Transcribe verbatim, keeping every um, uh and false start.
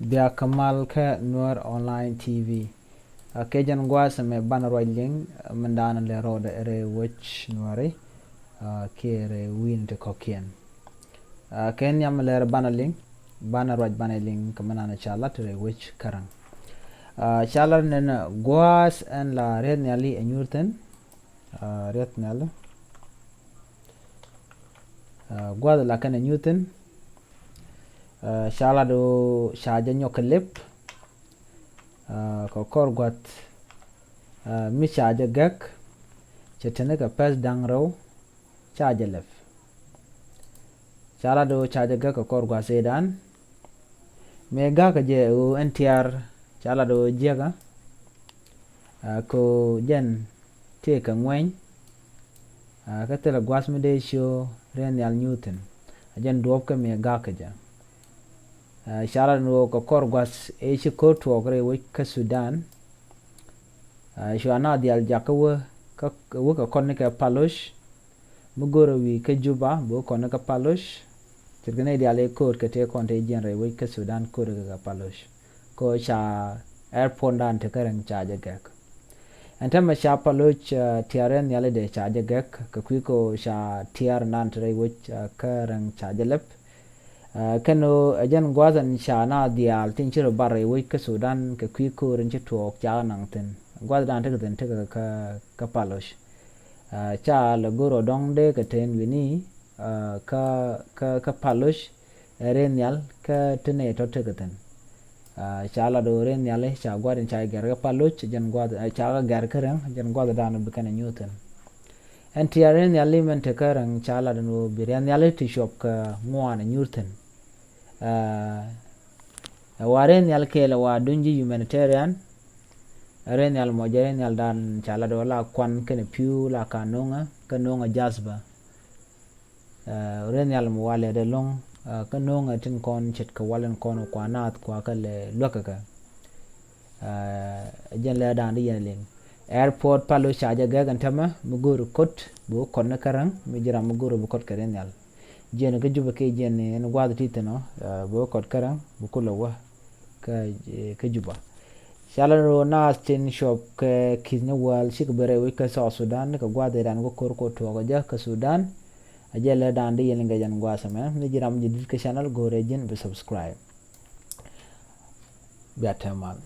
Bia kä mal kä Nuer Online T V. Ɛ kɛ jɛn gua̱a̱th ɛmɛ banɛ ruac liŋ, ɛ, min da̱a̱n lɛ rɔɔdɛ rɛy wec Nuɛri, ɛ, kiɛ rɛy wi̱i̱ni ti kɔ̱kiɛn. Ɛ, kɛ nhiam lɛr banɛ liŋ, banɛ ruac banɛ liŋ kɛ min da̱a̱n ca lat rɛy wec Kärɛŋ. Ɛ, ca lat nɛn gua̱a̱th ɛn la riɛth nhiali ɛ nyuur thi̱n. Ɛ, riɛth nhiali. Ɛ, gua̱a̱th la kɛn ɛ nyuur thi̱n. Ɛ, ca lat ɣöö ca jɛ nyɔk kɛ lep. Ɛ, kɛ kɔr gua̱th, ɛ, mi ca jɛ gɛk, cɛ teni kɛ pɛth da̱ŋ rɛw, ca jɛ lɛp. Ca lat ɣöö ca jɛ gɛk kɛ kɔr gua̱th ëëdan. Mëë ga̱kä jɛ ɣöö ɛn tiaar, ca lat ɣöö jiäkä, ɛ, kɛ ɣöö jɛn tëëkɛ ŋuɛny, ɛ, kä thilɛ gua̱th mi dee cio riɛn nhial nyuur thi̱n. Ɛ jɛn duɔ̱ɔ̱p kä mëë ga̱kä jɛ. Ɛ, ca lat ni ɣöö kɛ kɔr gua̱th ëë ci ko̱r tuɔɔk rɛy wec kä Sudan. Ɛ, cua naath diaal jak kä wä, kä wä kɛ kɔn ni kɛ Paloc. Mi go̱rɛ wi̱i̱ kä Juba, bi wä kɔn ni kä Paloc. Ce̱tkɛ nɛy diaal ëë ko̱o̱t kɛ tëë kɔn tëë jiɛn rɛy wec kä Sudan ko̱o̱t kɛ kɛ Paloc. Kɛ ɣöö ca airport dan te Kärɛŋ ca jɛ gɛk. Ɛn täämɛ ca Paloc, ɛ, tiaar riɛn nhiali dee ca jɛ gɛk, kɛ kui̱ kɛ ɣöö ca tiaar dan te rɛy wec, ɛ, Kärɛŋ ca jɛ lɛp. Ɛ, kɛn ɣöö ɛ jɛn gua̱a̱th ɛn ca naath diaal tin ci rɔ bar rɛy wec kä Sudan kɛ kui̱ ko̱o̱r in ci tuɔɔk ca naŋ thi̱n. Gua̱a̱th dan tekɛ thi̱n tekɛ kä, kä Paloc. Ɛ, ca lɛ go̱r ɔ dɔ̱ŋ dee kɛ ten wi̱ni, ɛ, kä, kä, kä Paloc, ɛ, riɛn nhial kä ti nɛy tɔ̱ tekɛ thi̱n. Ɛ, ca lat ɣöö riɛn nhiali ca gua̱a̱th in ca gɛr kä Paloc, jɛn gua̱a̱th, ɛ, ca kɛ gɛr Kärɛŋ, jɛn gua̱a̱th dan bi kɛn ɛ nyuur thi̱n. Ɛn tiaar riɛn nhiali min te Kärɛŋ ca lat ɛn ɣöö bi riɛn nhiali ti cuɔp kɛ ŋuan ɛ nyuur thi̱n. Ɛ, ɛ wa riɛn nhial kɛɛl ɛ wa duny ji̱ humanitarian. Ɛ riɛn nhial mɔ jɛ riɛn nhial dan ca lat ɣöö la kuan kɛnɛ pi̱w la ka no̱ŋä, kä no̱ŋä jasba. Ɛ, riɛn nhial mɔ wa lɛ dee lo̱ŋ, ɛ, kä no̱ŋä tin kɔn ce̱tkɛ wal in kɔn kua naath kua kɛ lɛ luäk kɛ kɛ. Ɛ, jɛn lɛ dan di yɛn liŋ. Airport Paloc ca jɛ gɛk ɛn täämɛ, mi go̱o̱ri ko̱t, bi wä kɔn ni Kärɛŋ, mi ji̱ ram mi go̱o̱ri bi kɔt kɛ riɛn nhial. Jiɛn kä Juba kiɛ jiɛn ni ɛn gua̱a̱th ti thi̱n ɔ, ɛ, bi wä kɔt Kärɛŋ, bi kulɛ wä kä, kä Juba. Ca lat ɣöö naath tin cuɔp kɛ ki̱th ni wäl cikɛ ben rɛy wec kä South Sudan, ni kɛ gua̱a̱th ëëdan kɛ ko̱r kɛ tuɔɔk ɛ jɛ kä Sudan. Ɛ jɛ lɛ dan di yɛn liŋ kɛ jɛn gua̱a̱th ɛmɛ, mi ji̱ ram ji̱ di̱t kä channel go̱o̱rɛ ji̱n bi subscribe. Bia te mal.